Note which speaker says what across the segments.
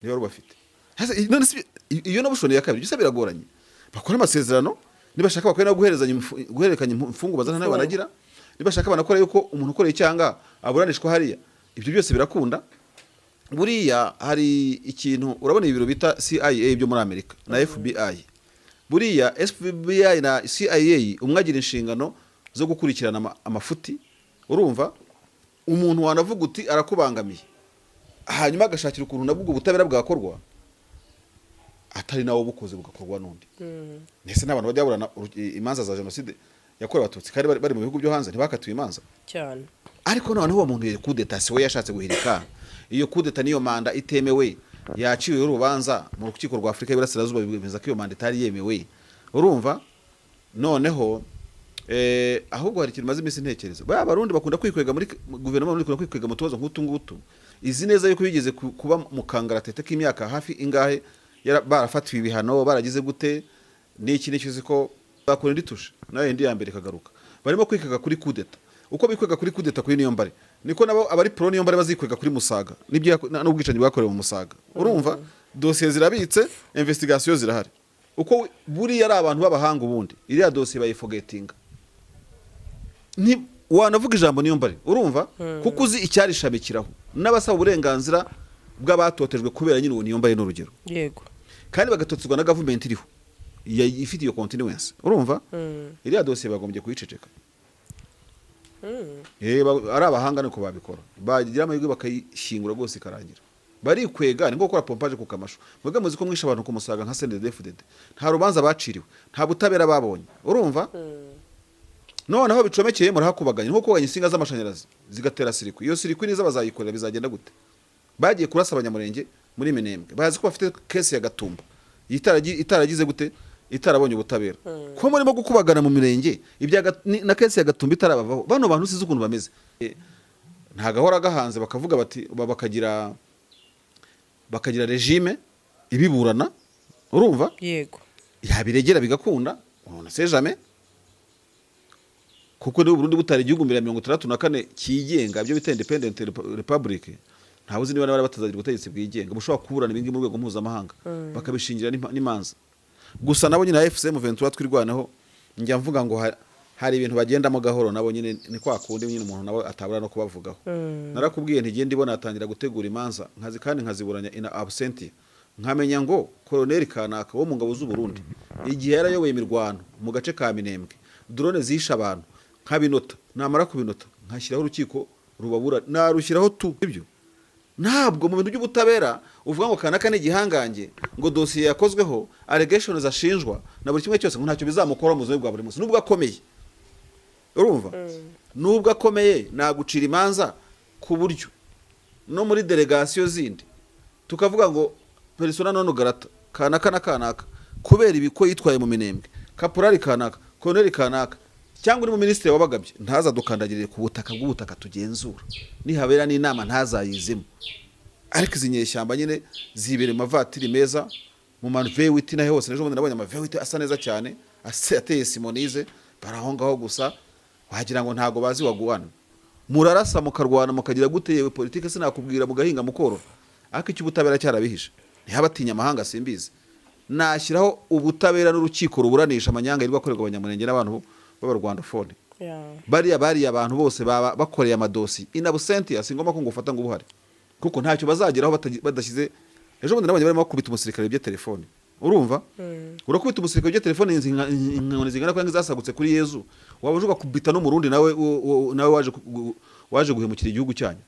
Speaker 1: Niba rubafite. None se iyo na bushoni ya kabiri bisa biragoranye. Bakora amasezerano, nibashaka bakore no guherezanya guhererekanya imfungwa bazana nayo banagira, nibashaka banakora yuko umuntu ukoreye icyanga aburanishwa hariya. Ibyo byose birakunda. Buriya hari ikintu urabona, ibiro bita CIA byo muri Amerika na FBI. Buriya FBI na CIA, umwe agira inshingano zo gukurikirana amafuti, urumva, umuntu wanavuga uti arakubangamiye, hanyuma agashakira ukuntu nabwo ubwo butabera bwakorwa atari nawe bukoze, bugakorwa n'undi. Ndetse n'abantu bajya baburana imanza za jenoside yakorewe Abatutsi kandi bari mu bihugu byo hanze ntibakatiwe imanza.
Speaker 2: Cyane.
Speaker 1: Ariko noneho uwo muntu kudeta si we yashatse guhirika iyo kudeta, niyo manda itemewe yaciweho urubanza mu Rukiko rwa Afurika y'Iburasirazuba, bemeza ko iyo manda itari yemewe, urumva. Noneho ahubwo hari ikintu maze iminsi ntekereza. Ba Barundi bakunda kwikwega muri guverinoma y'Uburundi, ikunda kwikwega mu tubazo nk'utu ngutu, izi neza yuko bigeze kuba mu kangaratete k'imyaka hafi ingahe, barafatiwe ibihano, baragize gute n'iki n'iki. Uzi ko bakora indi tushe nayo indi ya mbere ikagaruka. Barimo kwikega kuri kudeta. Uko bikwega kuri kudeta kuri Niyombare, niko nabo abari pro Niyombare bazikwega kuri Musaga n'ibyo n'ubwicanyi bwakorewe mu Musaga, urumva. Dosiye zirabitse, investigation zirahari. Uko buriya ari abantu b'abahanga, ubundi iriya dosiye bayiforgetinga. Ni wanavuga ijambo Niyombare, urumva, kuko uzi icyarishamikiraho n'abasaba uburenganzira bw'abatotejwe kubera nyine uwo Niyombare n'urugero. Kandi bagatotezwa na gavumenti iriho ifite iyo continuance, urumva. Iriya dosiye bagombye kuyiceceka. Ari abahanga niko babikora, bagira amahirwe bakayishyingura rwose ikarangira. Barikwega ni nko gukora pompage ku kamashu. Mwebwe muzi ko mwishe abantu ku Musaga nka CNDD-FDD, nta rubanza baciriwe, nta butabera babonye, urumva. Noneho bicomekeye murahakubaganya nko kubaganya insinga z'amashanyarazi zigatera circuit. Iyo circuit niza bazayikorera, bizagenda gute? Bagiye kurasa Abanyamurenge muri Minembwe, bazi ko bafite case ya Gatumba itaragize gute, itarabonye ubutabera, ko murimo gukubagana mu mirenge ibya na case ya Gatumba itarabavaho. Bano bantu sizi ukuntu bameze. Nta gahora gahanze, bakavuga bati bakagira régime ibiburana, urumva. Yabiregera bigakunda, on ne sait jamais, kuko niba Burundi butari igihugu mbere ya 64 cyigenga, byo bita independent republic, ntawe uzi niba bari batazagira ubutegetsi bwigenga bushobora kuburana ibingibi mu rwego mpuzamahanga, bakabishingira n'imanza. Gusa nabo nyine AFC M23 Twirwaneho, njya mvuga ngo hari ibintu bagendamo gahoro. Nabo nyine ni kwa kundi nyine umuntu nabo atabura no kubavugaho. Narakubwiye ntigende ibona atangira gutegura imanza nkazi kandi nkaziburanya in absentia, nkamenya ngo koloneli kanaka wo mu ngabo z'u Burundi igihe yarayoboye imirwano mu gace ka Minembwe, drone zishe abantu, nkabinota. Namara kubinota nkashyiraho urukiko rubabura, narushyiraho tu. Ibyo ntabwo mu bintu by'ubutabera uvuga ngo kanaka ni igihangange, ngo dosiye yakozweho, allegations ashinjwa na buri kimwe cyose, ngo ntacyo bizamukoraho mu buzima bwa buri munsi. Nubwo akomeye, urumva, nubwo akomeye, nagucira imanza ku buryo no muri délégation zindi tukavuga ngo persona non grata kanaka na kanaka kubera ibi, ko yitwaye mu Minembwe, kaporari kanaka, koloneli kanaka, cyangwa uri mu minisitiri wabagabye, ntazadukandagirire ku butaka bw'ubutaka tugenzura, nihabera n'inama ntazayizemo. Ariko izi nyeshyamba nyine zibera mu mavatiri meza, mu ma V8 naho hose. Ejo bundi nabonye ama V8 asa neza cyane, ateye simonize, bari aho ngaho gusa wagira ngo ntago bazi waguana. Murarasa, mukarwana, mukagira gute, yewe politike sinakubwira, mugahinga, mukorora, ariko icyo ubutabera cyarabihishe. Ntihabatinya amahanga, simbizi. Nashyiraho ubutabera n'urukiko ruburanisha amanyanga yirirwa akorerwa Abanyamurenge n'abantu b'Abarwandafone. Bariya bariya abantu bose baba bakoreye amadosiye in absentia, si ngombwa ko ngufata ngo ubuhare, kuko ntacyo bazageraho badashyize. Ejo bundi nabonye barimo bakubita umusirikare ibyo telefone, urumva. Urakubita umusirikare ibyo telefone, inkoni zingana kuriya zasagutse kuri Yezu, waba uje ugakubita n'Umurundi nawe nawe waje guhemukira igihugu cyanyu.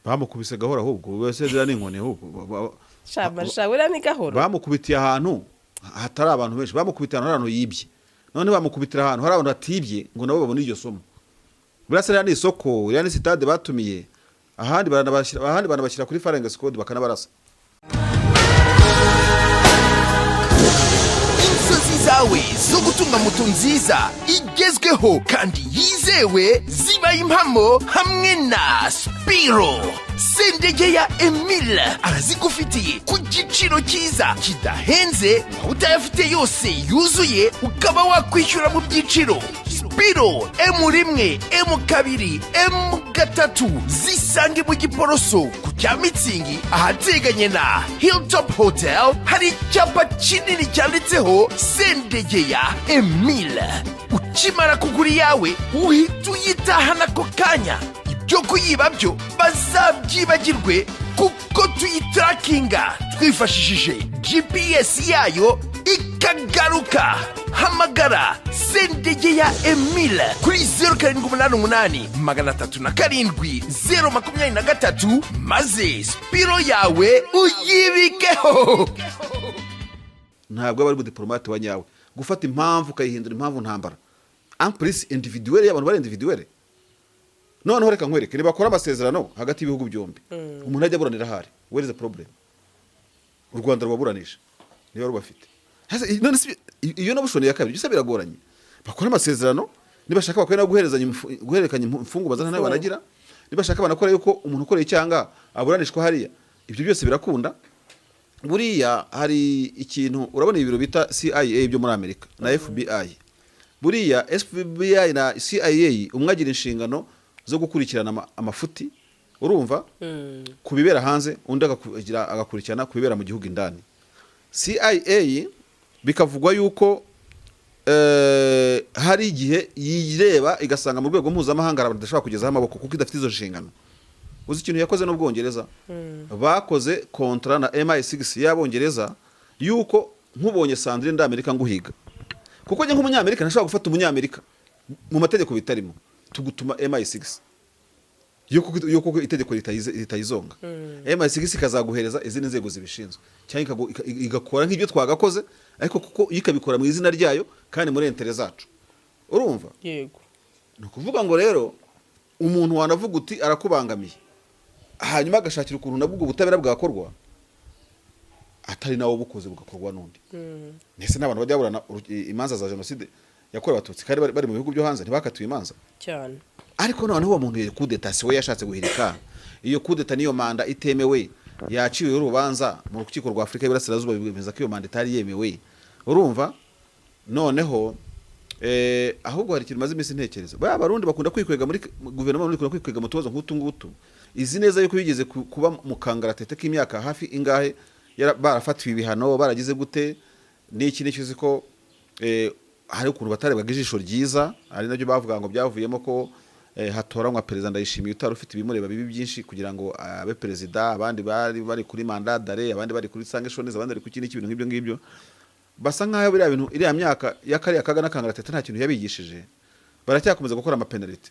Speaker 1: Bamukubise gahoro ahubwo, wese ziriya ni inkoni ahubwo.
Speaker 2: Shama sha, buriya ni gahoro.
Speaker 1: Bamukubitiye ahantu hatari abantu benshi, bamukubitiye ahantu hari abantu yibye, none bamukubitira ahantu hari abantu batibye ngo nabo babone iryo somo. Buriya se ririya ni isoko, iriya ni sitade batumiye ahandi, baranabashyira ahandi, banabashyira kuri firing squad, bakanabarasa.
Speaker 3: Inzozi zawe zo gutunga moto nziza igezweho kandi yizewe zibaye impamo hamwe na Spiro. Sendege ya Emile arazigufitiye ku giciro cyiza kidahenze, waba utayafite yose yuzuye ukaba wakwishyura mu byiciro. Spiro M1, M2, M Gatatu zisange mu Giporoso ku cya Mitsingi, ahateganye na Hilltop Hotel. Hari icyapa kinini cyanditseho Sendegeya Emile. Ukimara kugura iyawe, uhita uyitahana ako kanya. Ibyo kuyiba byo bazabyibagirwe, kuko tuyitarakinga twifashishije GPS yayo ikagaruka. Hamagara Sendegeya Emile kuri 0788 307 023, maze Spiro yawe uyibikeho.
Speaker 1: Ntabwo aba ari umudipolomate wa nyawe gufata impamvu ukayihindura impamvu ntambara, en plus individuelle, y'abantu bari individuelle. Noneho reka nkwereke, nibakora amasezerano hagati y'ibihugu byombi, umuntu ajya aburanira ahari. Where is the problem? U Rwanda rubaburanisha niba rubafite. None se iyo na option ya kabiri bisa biragoranye. Bakora amasezerano, nibashaka bakwiye no guhererekanya imfungwa bazana nayo banagira. Nibashaka banakora yuko umuntu ukoreye icyanga aburanishwa hariya. Ibyo byose birakunda. Buriya hari ikintu, urabona ibiro bita CIA byo muri Amerika na FBI. Buriya FBI na CIA, umwe agira inshingano zo gukurikirana amafuti, urumva, ku bibera hanze, undi agakurikirana ku bibera mu gihugu indani. CIA bikavugwa yuko hari igihe yireba igasanga mu rwego mpuzamahanga hari abantu idashobora kugezaho amaboko kuko idafite izo nshingano. Uzi ikintu yakoze n'Ubwongereza? Bakoze contrat na MI6 y'Abongereza yuko nkubonye, Sandrine, ndi Amerika nguhiga, kuko njye nk'Umunyamerika ntashobora gufata Umunyamerika mu mategeko bitarimo, tugutuma MI6 yo kuko itegeko ritayizonga. MI6 ikazaguhereza izindi nzego zibishinzwe, cyangwa igakora nk'ibyo twagakoze, ariko kuko yo ikabikora mu izina ryayo kandi muri intérêts zacu, urumva?
Speaker 2: Yego.
Speaker 1: Ni ukuvuga ngo rero umuntu wanavuga uti arakubangamiye, hanyuma agashakira ukuntu nabwo ubwo butabera bwakorwa atari nawe bukoze, bugakorwa n'undi. Ndetse n'abantu bajya baburana imanza za jenoside yakorewe Abatutsi kandi bari mu bihugu byo hanze ntibakatiwe imanza.
Speaker 2: Cyane.
Speaker 1: Ariko noneho uwo muntu kudeta si we yashatse guhirika iyo kudeta, niyo manda itemewe yaciweho urubanza mu Rukiko rwa Afurika y'Iburasirazuba, bemeza ko iyo manda itari yemewe, urumva? Noneho ahubwo hari ikintu maze iminsi ntekereza. Baya Barundi bakunda kwikwega muri guverinoma y'Uburundi, ikunda kwikwega mu tubazo nk'utu ngutu. Izi neza yuko bigeze kuba mu kangaratete k'imyaka hafi ingahe, barafatiwe ibihano, baragize gute n'iki n'iki. Uzi ko hari ukuntu batarebwaga ijisho ryiza, ari nabyo bavuga ngo byavuyemo ko hatoranywa Perezida Ndayishimiye utari ufite ibimureba bibi byinshi kugira ngo abe perezida. Abandi bari bari kuri mandat d'arrêt, abandi bari kuri sanctions, abandi bari ku kindi kintu nk'ibyo ngibyo. Basa nk'aho biriya bintu, iriya myaka y'akariya kaga n'akangaratete nta kintu yabigishije. Baracyakomeza gukora amapenaliti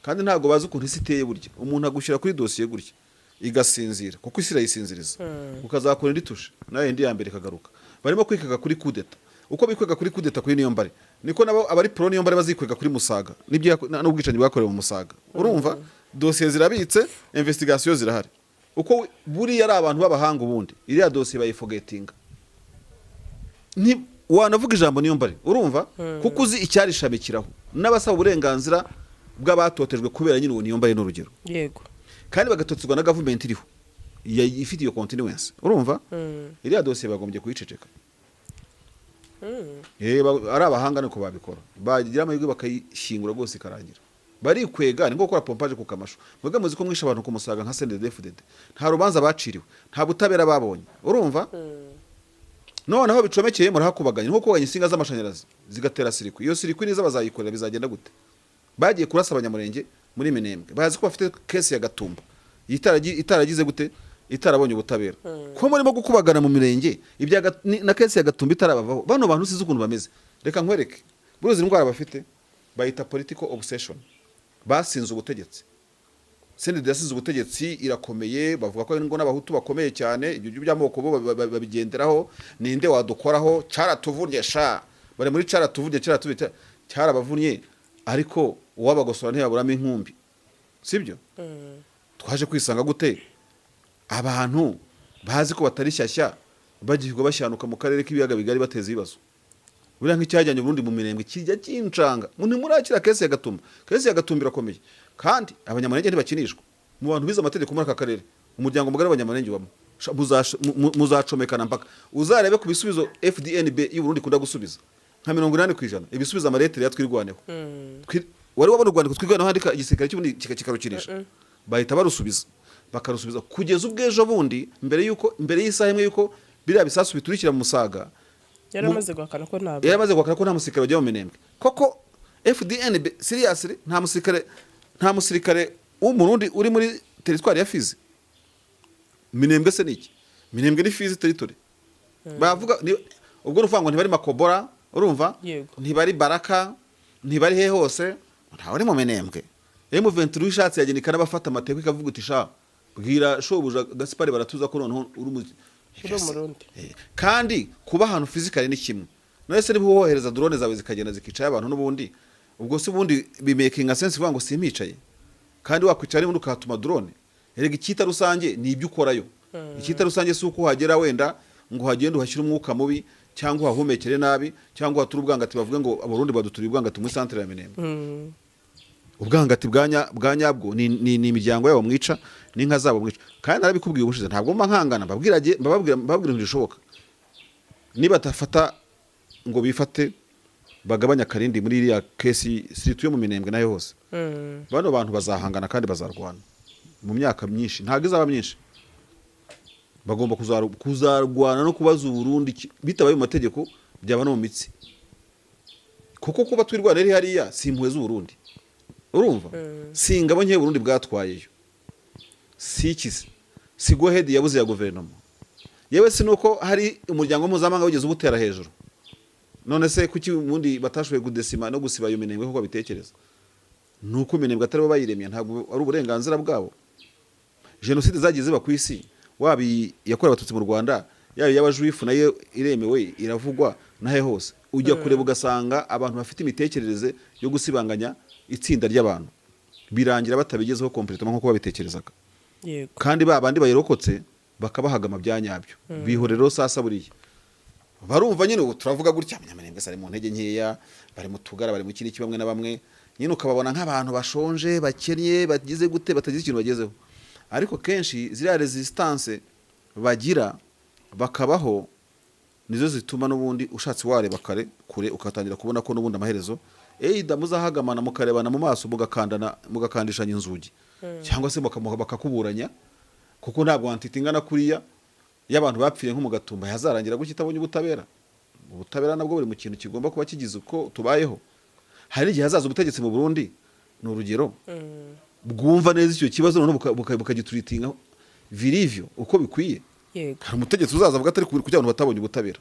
Speaker 1: kandi ntabwo bazi ukuntu isi iteye. Burya umuntu agushyira kuri dosiye gutya igasinzira, kuko isi irayisinziriza, ukazakora indi tushe nayo indi ya mbere ikagaruka. Barimo kwikaga kuri kudeta. Uko bikwega kuri kudeta kuri Niyombare, niko nabo abari pro Niyombare bazikwega kuri Musaga n'ubwicanyi bwakorewe mu Musaga, urumva? Dosiye zirabitse, investigation zirahari. Uko buriya ari abantu b'abahanga, ubundi iriya dosiye bayiforgetinga. Ni wanavuga ijambo Niyombare, urumva, kuko uzi icyarishamikiraho n'abasaba uburenganzira bw'abatotejwe kubera nyine uwo Niyombare, n'urugero, kandi bagatotezwa na gavumenti iriho ifite iyo continuance, urumva? Iriya dosiye bagombye kuyiceceka. Ari abahanga niko babikora, bagira amahirwe bakayishyingura rwose ikarangira. Barikwega, ni nko gukora pompage ku kamashu. Mwebwe muzi ko mwishe abantu ku Musaga nka CNDD-FDD, nta rubanza baciriwe, nta butabera babonye, urumva? Noneho bicomekeye murahakubaganya, nko kubaganya insinga z'amashanyarazi zigatera circuit. Iyo circuit niza bazayikorera, bizagenda gute? Bagiye kurasa Abanyamurenge muri Minembwe, bazi ko bafite case ya Gatumba itaragize gute, itarabonye ubutabera. Ko murimo gukubagana mu mirenge, ibya na case ya Gatumba itarabavaho. Bano bantu sizi ukuntu bameze. Reka nkwereke, buriya indwara bafite bayita political obsession. Basinze ubutegetsi. CNDD yasize ubutegetsi irakomeye, bavuga ko ngo n'Abahutu bakomeye cyane. Ibyo by'amoko bo babigenderaho. Ninde wadukoraho? Cyaratuvunnye sha, bari muri cyaratuvunnye, cyaratuvunnye, cyarabavunnye. Ariko uwabagosora ntiyaburamo inkumbi, sibyo? Twaje kwisanga gute abantu bazi ko batari shyashya bagirwa bashyanuka mu karere k'Ibiyaga Bigari, bateza ibibazo? Buriya nk'icyajyanye Burundi mu Mirenge kijya kincanga. Ntimurakira case ya Gatumba. Case ya Gatumba irakomeye, kandi Abanyamurenge ntibakinishwa. Mu bantu bize amategeko muri aka karere, umuryango mugari w'Abanyamurenge ubamo. Muzacomekana mpaka. Uzarebe ku bisubizo FDNB y'u Burundi ikunda gusubiza, nka 80% ibisubizo amaletire ya Twirwaneho. Wari wabona urwandiko Twirwaneho handika igisirikare cy'ubundi kikarukinisha? Bahita barusubiza, bakarusubiza kugeza ubwo ejo bundi, mbere yuko, mbere y'isaha imwe yuko biriya bisasu biturikira mu Musaga,
Speaker 2: Yari amaze guhakana ko ntabwo.
Speaker 1: Yari amaze guhakana ko nta musirikare wagiye mu Minembwe. Koko FDNB, seriously, nta musirikare w'Umurundi uri muri teritwari ya Fizi? Minembwe se ni iki? Minembwe ni Fizi territory. Bavuga ubwo uruvuga ngo ntibari Makobora, urumva?
Speaker 2: Yego.
Speaker 1: Ntibari Baraka, ntibari he hose, ntawe uri mu Minembwe. M23 ishatse yagenda ikanabafata amateka, ikavuga uti: "Sha, bwira shobuja Gaspari baratuza ko noneho uri mu
Speaker 2: Uri Umurundi."
Speaker 1: Kandi kuba ahantu physically ni kimwe. None se niba wohereza drone zawe zikagenda zikicaye abantu n'ubundi, ubwo se ubundi bimakinga sense kuvuga ngo simpicaye, kandi wakwicara n'ubundi ukahatuma drone? Erega icyita rusange ni ibyo ukorayo. Icyita rusange si uko uhagera wenda ngo uhagende uhashyire umwuka mubi, cyangwa uhahumekere nabi, cyangwa uhature ubwangati, bavuge ngo Abarundi baduturiye ubwangati muri centre ya Minembwe. Ubwangati bwa nyabwo ni imiryango yabo mwica n'inka zabo mwica. Kandi narabikubwiye ubushize, ntabwo mba nkangana, mbabwira ibintu bishoboka. Niba batafata ngo bifate, bagabanya akarindi muri iriya case surtout yo mu Minembwe nayo hose, bano bantu bazahangana kandi bazarwana mu myaka myinshi, ntabwo izaba myinshi. Bagomba kuzarwana no kubaza Uburundi bitabaye mu mategeko, byaba no mu mitsi, kuko kuba Twirwana iri hariya si impuhwe z'Uburundi, urumva? Si ingabo nke Burundi bwatwayeyo, si ikizi, si go ahead yabuze ya guverinoma, yewe si nuko hari umuryango mpuzamahanga wigeze ubutera hejuru. None se kuki ubundi batashoboye kudesima no gusiba iyo Minembwe kuko babitekereza? Ni uko Minembwe atari bo bayiremye, ntabwo ari uburenganzira bwabo. Jenoside zagiye ziba ku isi, waba iyi yakorewe Abatutsi mu Rwanda, yaba iy'Abajuifu nayo iremewe, iravugwa nahe hose. Ujya kureba ugasanga abantu bafite imitekerereze yo gusibanganya itsinda ry'abantu, birangira batabigezeho complètement nk'uko babitekerezaga. Kandi ba bandi bayirokotse bakabahagama bya nyabyo. Bihorero sasa buriya barumva nyine ubu turavuga gutya, Abanyaminembwe bari mu ntege nkeya, bari mu tugara, bari mu kindi, bamwe na bamwe nyine ukababona nk'abantu bashonje, bakennye, bagize gute, batagize ikintu bagezeho. Ariko kenshi ziriya resistance bagira bakabaho nizo zituma n'ubundi ushatse wareba kare kure, ugatangira kubona ko n'ubundi amaherezo either muzahagamana, mukarebana mu maso, mugakandana, mugakandishanya inzugi, cyangwa se bakakuburanya, kuko ntabwo entité ingana kuriya y'abantu bapfiriye nko mu Gatumba yazarangira gutya itabonye ubutabera. Ubutabera nabwo buri mu kintu kigomba kuba kigize uko tubayeho. Hari igihe hazaza ubutegetsi mu Burundi, ni urugero, bwumva neza icyo kibazo, noneho bukagituritinga vilivyo uko bikwiye. Hari umutegetsi uzaza avuga atari kugira abantu batabonye ubutabera.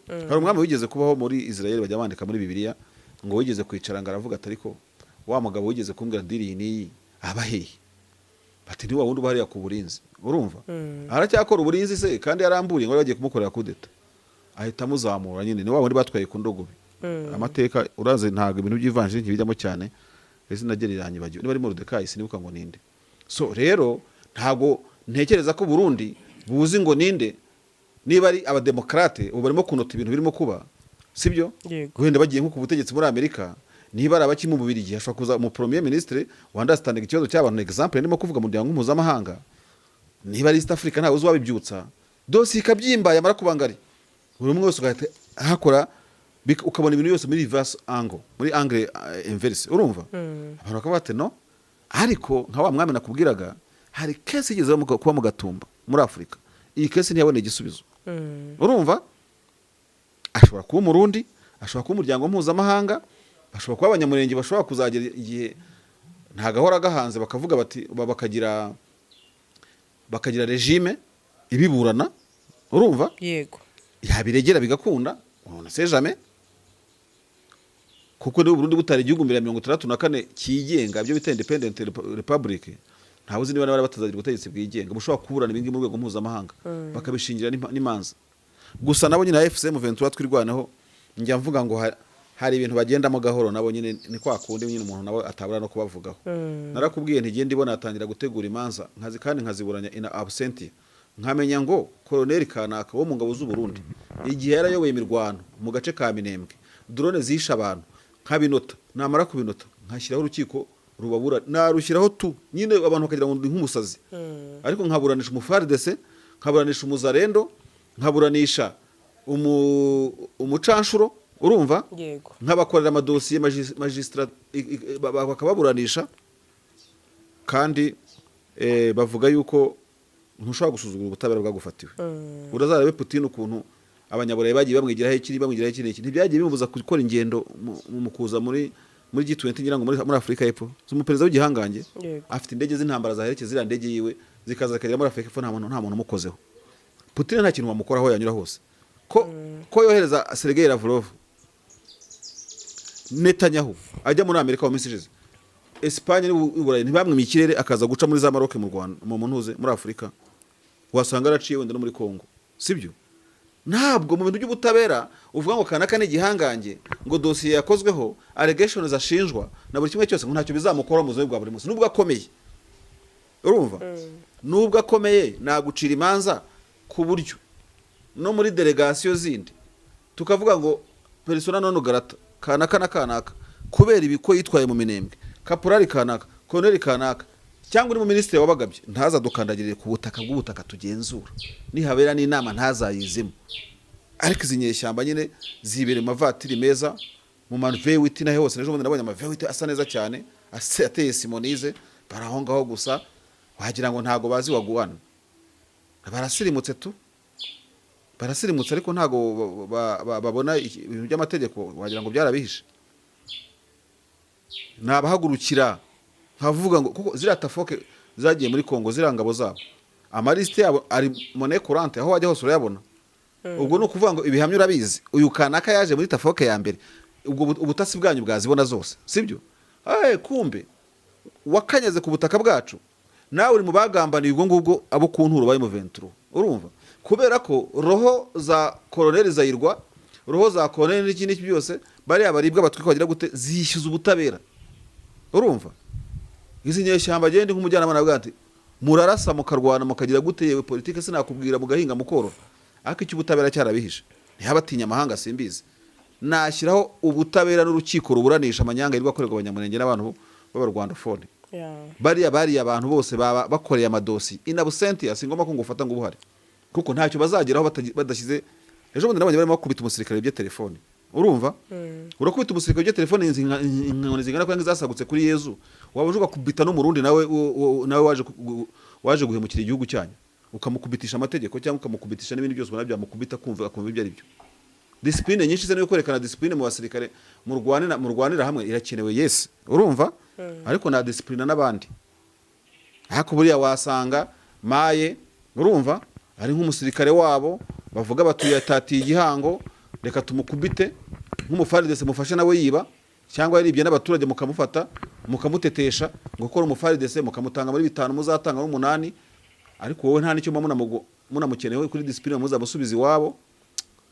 Speaker 1: Hari umwami wigeze kubaho muri Israel, bajya bandika muri Bibiliya ngo wigeze kwicara ngo aravuga ati: "Ariko wa mugabo wigeze kumbwira deal iyi n'iyi aba hehe?" Bati: "Ni wa wundi uba hariya ku burinzi." Urumva, aracyakora uburinzi se kandi yaramburiye ngo bari bagiye kumukorera kudeta? Ahita amuzamura nyine, ni wa wundi batwaye ku ndogobe. Amateka urazi, ntabwo ibintu by'ivanjiri ntibijyamo cyane, izina rye riranyibagiwe, niba ari Moridekayi sinibuka ngo ninde. So rero ntabwo ntekereza ko Burundi buzi ngo ninde. Niba ari Abademokarate ubu barimo kunota ibintu birimo kuba, sibyo?
Speaker 2: Yego.
Speaker 1: Wenda bagiye nko ku butegetsi muri Amerika, niba ari abaki mu Bubirigi, hashobora kuza mu premier ministre wandastandinga ikibazo cy'abantu. Example ndimo kuvuga mu muryango mpuzamahanga, niba ari East Africa, ntawe uzi wabibyutsa, dosiye ikabyimba, yamara kuba ngari buri umwe wese ugahita hakora, ukabona ibintu byose muri reverse angle, muri angle inverse, urumva? Abantu bakavuga bati: "No." Ariko nka wa mwami nakubwiraga, hari case igeze kuba mu Gatumba muri Afurika, iyi case ntiyaboneye igisubizo. Urumva, ashobora kuba Umurundi, ashobora kuba umuryango mpuzamahanga, bashobora kuba Abanyamurenge, bashobora kuzagera igihe nta gahora gahanze, bakavuga bati bakagira régime ibiburana, urumva?
Speaker 2: Yego.
Speaker 1: Yabiregera bigakunda, on ne sait jamais, kuko niba Burundi butari igihugu mbere ya 64 cyigenga, ibyo bita independent republic, ntawe uzi niba bari batazagira ubutegetsi bwigenga bushobora kuburana ibingibi mu rwego mpuzamahanga, bakabishingira n'imanza. Gusa nabo nyine AFC M23 Twirwaneho, njya mvuga ngo hari ibintu bagendamo gahoro. Nabo nyine ni kwa kundi nyine umuntu nawe atabura no kubavugaho. Narakubwiye ntigenda ibona atangira gutegura imanza nkazi kandi nkaziburanya in absentia, nkamenya ngo koloneli kanaka wo mu ngabo z'u Burundi igihe yarayoboye imirwano mu gace ka Minembwe, drone zishe abantu, nkabinota. Namara kubinota nkashyiraho urukiko rubabura, narushyiraho tu nyine abantu bakagira ngo ndi nk'umusazi, ariko nkaburanisha umu FARDC, nkaburanisha umuzarendo, nkaburanisha umucanshuro. Urumva?
Speaker 2: Yego.
Speaker 1: Nk'abakorera amadosiye magistrat bakababuranisha, kandi bavuga yuko ntushobora gusuzugura ubutabera bwagufatiwe. Urazarabe Putin, ukuntu Abanyaburayi bagiye bamwigiraho ikiri, bamwigiraho iki n'iki, ntibyagiye bimubuza gukora ingendo mu kuza muri G20, ngira ngo muri Afurika y'Epfo. Si umuperezida w'igihangange?
Speaker 2: Yego.
Speaker 1: Afite indege z'intambara zaherekeza ziriya ndege yiwe, zikaza zikagera muri Afurika y'Epfo, nta muntu umukozeho. Putin nta kintu wamukoraho, yanyura hose. Ko yohereza Sergei Lavrov, Netanyahu ajya muri Amerika mu minsi ishize, Espagne n'Uburayi ntibamwimye ikirere, akaza guca muri za Maroc, mu Rwanda, mu ntuze, muri Afurika, wasanga yaraciye wenda no muri Congo, sibyo? Ntabwo mu bintu by'ubutabera uvuga ngo kanaka ni igihangange, ngo dosiye yakozweho, allegations ashinjwa na buri kimwe cyose, ngo ntacyo bizamukoraho mu buzima bwa buri munsi. Nubwo akomeye, urumva, nubwo akomeye, nagucira imanza ku buryo no muri delegasiyo zindi tukavuga ngo persona non grata kanaka na kanaka kubera ibi, ko yitwaye mu Minembwe, kaporari kanaka, koloneli kanaka, cyangwa uri mu minisitiri wabagabye, ntazadukandagirire ku butaka bw'ubutaka tugenzura, nihabera n'inama ntazayizemo. Ariko izi nyeshyamba nyine zibera mu mavatiri meza, mu ma V8 naho hose. Ejo bundi nabonye ama V8 asa neza cyane, ateye simonize, bari aho ngaho gusa, wagira ngo ntago bazi waguwana. Barasirimutse tu, barasirimutse, ariko ntago babona ibintu by'amategeko, wagira ngo byarabihishe. Nabahagurukira nkavuga ngo kuko ziriya tafoke zagiye muri Kongo, ziriya ngabo zabo, amalisite yabo ari monnaie courante, aho wajya hose urayabona. Ubwo ni ukuvuga ngo ibihamya urabizi, uyu kanaka yaje muri tafoke ya mbere, ubwo ubutasi bwanyu bwazibona zose, sibyo? Kumbe wakanyaze ku butaka bwacu, nawe uri mu bagambaniye. Ubwo ngubwo abo ku nturo bari mu venturo, urumva, kubera ko roho za koloneli Zayirwa, roho za koloneli n'iki n'iki byose, bariya baribwa batwika bagira gute, zishyuza ubutabera. Urumva, izi nyeshyamba, agenda nk'umujyanama nawe ati murarasa, mukarwana, mukagira gute, yewe politike sinakubwira, mugahinga, mukorora, ariko icyo ubutabera cyarabihishe. Ntihabatinya amahanga, simbizi. Nashyiraho ubutabera n'urukiko ruburanisha amanyanga yirirwa akorerwa Abanyamurenge n'abantu b'Abarwandafone. Bariya abantu bose baba bakoreye amadosiye in absentia, si ngombwa ko ngufata ngo ubuhari, kuko ntacyo bazageraho badashyize. Ejo bundi nabonye barimo bakubita umusirikare bye telefone. Urumva, urakubita umusirikare bye telefone, inkoni zingana kuriya nk'izasagutse kuri Yezu, waba uje ugakubita n'Umurundi nawe nawe waje guhemukira igihugu cyanyu, ukamukubitisha amategeko cyangwa ukamukubitisha n'ibindi byose ubona byamukubita, kumva akumva ibyo ari byo. Discipline nyinshi ze, no kwerekana discipline mu basirikare murwanira hamwe irakenewe, yes, urumva, ariko na discipline n'abandi. Ariko buriya wasanga maye, urumva, ari nk'umusirikare wabo bavuga batuye atatiye igihango, reka tumukubite nk'umufaridese, mufashe nawe yiba cyangwa yaribye n'abaturage, mukamufata mukamutetesha ngo gukora umufaridese, mukamutanga muri bitanu, muzatanga n'umunani, ariko wowe nta n'icyo muba munamukenewe kuri discipline, muzamusubiza iwabo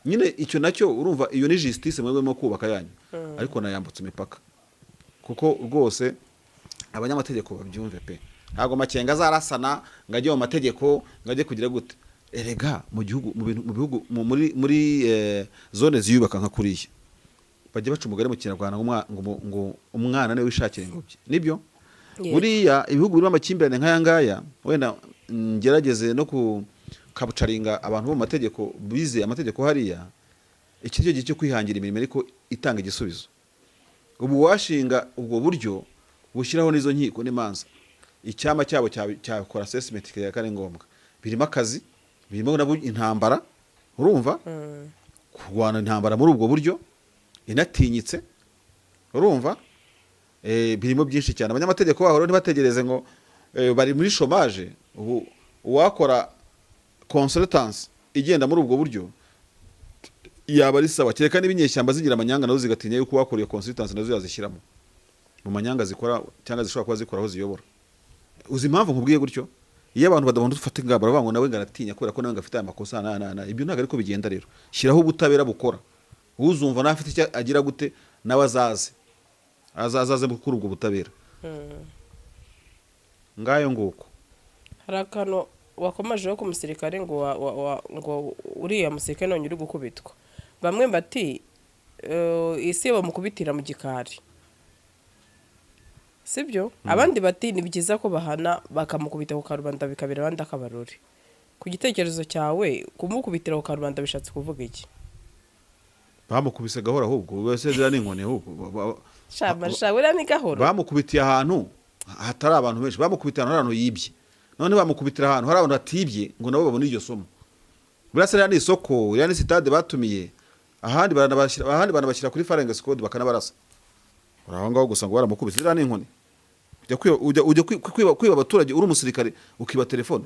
Speaker 1: nyine. Icyo nacyo, urumva, iyo ni justice mwebwe murimo kubaka yanyu, ariko nayambutse imipaka, kuko rwose abanyamategeko babyumve pe. Ntabwo Makenga azarasana ngo ajye mu mategeko, ngo ajye kugira gute. Erega mu gihugu, mu bintu, mu bihugu, muri zone ziyubaka nka kuriya, bajya baca umugani mu Kinyarwanda ngo umwana niwe wishakira ingobyi, nibyo.
Speaker 2: Yego.
Speaker 1: Buriya ibihugu birimo amakimbirane nk'aya ngaya, wenda ngerageze no ku kabucaringa abantu bo mu mategeko, bize amategeko hariya, iki cyo gihe cyo kwihangira imirimo ariko itanga igisubizo. Ubu washinga ubwo buryo bushyiraho n'izo nkiko n'imanza, icyama cyabo cyakora assessment kikareba ko ari ngombwa. Birimo akazi, birimo nabo intambara, urumva, kurwana intambara muri ubwo buryo inatinyitse, urumva, birimo byinshi cyane. Abanyamategeko baho rero ntibategereze ngo bari muri chômage. Ubu uwakora consultance igenda muri ubwo buryo yaba ari sawa, kereka niba inyeshyamba zigira amanyanga nazo zigatinya yuko uwakora iyo consultance nazo yazishyiramo mu manyanga zikora, cyangwa zishobora kuba zikora aho ziyobora. Uzi impamvu nkubwiye gutyo? Iyo abantu badabona dufata ingamba, baravuga ngo nawe ngo aratinya kubera ko nawe ngo afite aya makosa na na na. Ibyo ntabwo ariko bigenda. Rero shyiraho ubutabera bukora, uzumva nawe afite icyo agira gute, nawe azaze kuri ubwo butabera. Ngayo nguko.
Speaker 2: Hari akantu wakomajeho ku musirikare ngo ngo uriya musirikare none uri gukubitwa, bamwe bati isi bamukubitira mu gikari, sibyo? Abandi bati ni byiza ko bahana bakamukubita ku karubanda, bikabera abandi akabarore. Ku gitekerezo cyawe, kumukubitira ku karubanda bishatse kuvuga iki?
Speaker 1: Bamukubise gahoro ahubwo, wese ziriya ni inkoni ahubwo.
Speaker 2: Shama sha, buriya ni gahoro.
Speaker 1: Bamukubitiye ahantu hatari abantu benshi, bamukubitiye ahantu hari abantu yibye, none bamukubitira ahantu hari abantu batibye ngo nabo babone iryo somo. Buriya se ririya ni isoko, iriya ni sitade batumiye ahandi, baranabashyira ahandi, banabashyira kuri firing squad, bakanabarasa. Uri aho ngaho gusa ngo baramukubise, ziriya ni inkoni. Ujya kwiba abaturage uri umusirikare, ukiba telefone.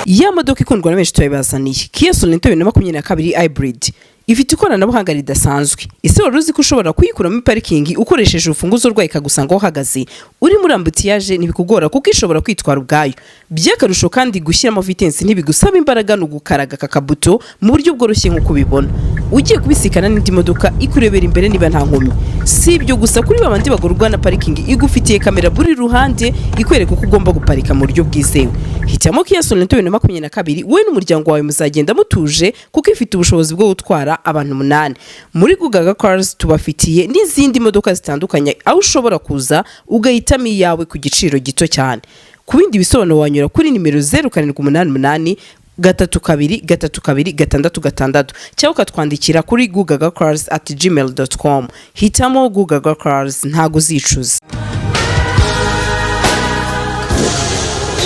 Speaker 2: Ya modoka ikundwa na benshi turabibazaniye, Kia Sorento 2022 hybrid, ifite ikoranabuhanga ridasanzwe. Ese wari uzi ko ushobora kuyikuramo parikingi ukoresheje urufunguzo rwayo, ikagusanga aho uhagaze? Uri muri embouteillage ntibikugora kuko ishobora kwitwara ubwayo. By'akarusho kandi, gushyiramo vitesse ntibigusaba imbaraga, ni ugukaraga aka kabuto mu buryo bworoshye. Nk'uko ubibona, ugiye kubisikana n'indi modoka, ikurebera imbere niba nta nkomyi. Si ibyo gusa, kuri babandi bagurwa na parikingi, igufitiye kamera buri ruhande ikwereka uko ugomba guparika mu buryo bwizewe. Hitamo Kia Sorento 2022, wowe n'umuryango wawe muzagenda mutuje kuko ifite ubushobozi bwo gutwara abantu umunani. Muri Gugaga Cars tubafitiye n'izindi modoka zitandukanye, aho ushobora kuza ugahitamo iyawe ku giciro gito cyane. Ku bindi bisobanuro wanyura kuri nimero 0788323266 cyangwa ukatwandikira kuri gugagacars@gmail.com. Hitamo Gugaga Cars, ntago uzicuza.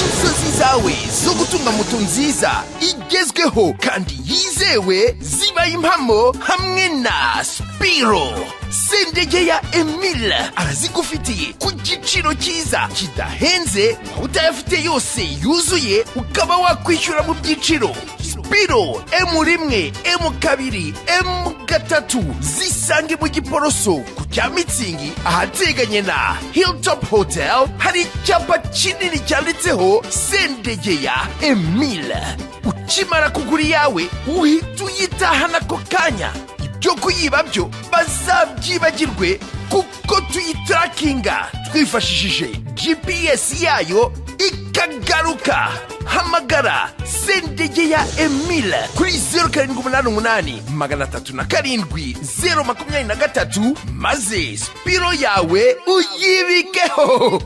Speaker 3: Inzozi zawe zo gutunga moto nziza igezweho kandi yizewe zibaye impamo hamwe na Spiro. Sendege ya Emile arazigufitiye ku giciro cyiza kidahenze, waba utayafite yose yuzuye ukaba wakwishyura mu byiciro. Spiro M1, M2, M3 zisange mu Giporoso ku cya Mitsingi, ahateganye na Hilltop Hotel. Hari icyapa kinini cyanditseho Sendegeya Emile. Ukimara kugura iyawe uhita uyitahana ako kanya. Ibyo kuyiba byo bazabyibagirwe kuko tuyitarakinga twifashishije GPS yayo ikagaruka. Hamagara Sendegeya Emile kuri 0788 307 023, maze Spiro yawe uyibikeho.